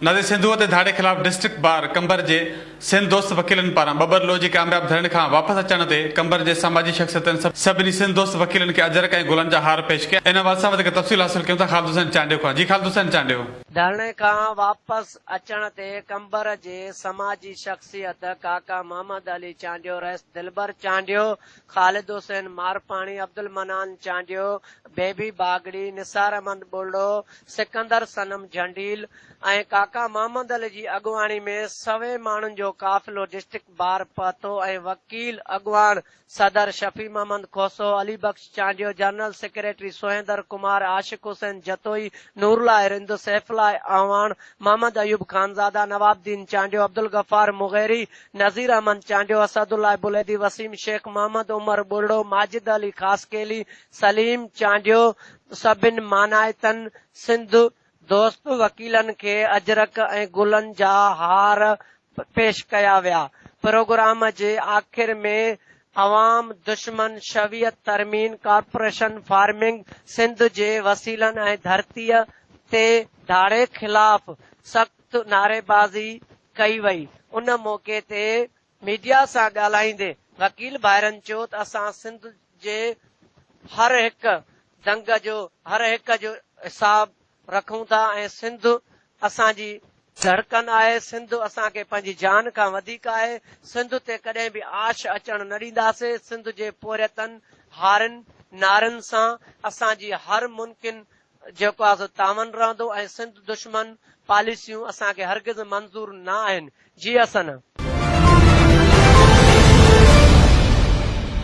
نادي سنڌوء تي ڌاڙي خلاف ڊسٽرڪٽ بار قمبر جي سنڌ دوست وڪيلن پاران ٻٻرلوء جي ڪامياب ڌرڻي کان واپس اچڻ تي قمبر جي سماجي شخصيتن سڀني سنڌ دوست وڪيلن کي اجرڪ ۽ گلن جا هار پيش ڪيا. ان حوالي سان وڌيڪ تفصيل حاصل ڪيون ٿا خالد حسين چانڊيو کان جي خالد حسين چانڊيو. ڌرڻي کان واپس اچڻ تي قمبر جي سماجي شخصيت ڪاڪا محمد علي چانڊيو، رئيس دلبر چانڊيو، خالد حسين مارفاڻي، عبدالمنان چانڊيو، بيبي باگڙي، نثار احمد ٻرڙو، سڪندر صنم جهنڊيل ۽ ڪاڪا محمد علي جي اڳواڻي ۾ سوين ماڻهن جو قافلو ڊسٽرڪٽ بار پهتو ۽ وڪيل اڳواڻ صدر شفيع محمد کوسو، علي بخش چانڊيو، جنرل سيڪريٽري سوهيندر ڪمار، عاشق حسين جتوئي، نورالله رند، سيف الله اعواڻ، محمد ايوب خانزاده، نواب الدين چانڊيو، عبدالغفار مغيري، نذير احمد چانڊيو، اسد الله بليدي، وسيم شيخ، محمد عمر ٻرڙو، ماجد علي خاصخيلي، سليم چانڊيو سڀن مانائتن سنڌ دوست وڪيلن کي اجرڪ ۽ گلن جا هار پيش ڪيا ويا. پروگرام جي آخر ۾ عوام دشمن شويت ترمين ڪارپوريشن فارمنگ سنڌ جي وسيلن ۽ ڌرتيء تي ڌاڙي خلاف سخت نعريبازي ڪئي وئي. ان موقعي تي ميڊيا سان ڳالهائيندي وڪيل ڀائرن چيو ته اسان سنڌ جي هر هڪ دنگ جو هر هڪ جو حساب رکون ٿا ۽ سنڌ اسان جي ڌڙڪن آهي، سنڌ اسان کي پنهنجي جان کان وڌيڪ آهي، سنڌ تي ڪڏهن به آش اچڻ نه ڏينداسين، سنڌ جي پورهيتن، هارين، نارين سان اسان جي هر ممڪن جيڪو آهي سو تعاون رهندو ۽ سنڌ دشمن پاليسيون اسان کي هرگز منظور نه آهن. جي اسن.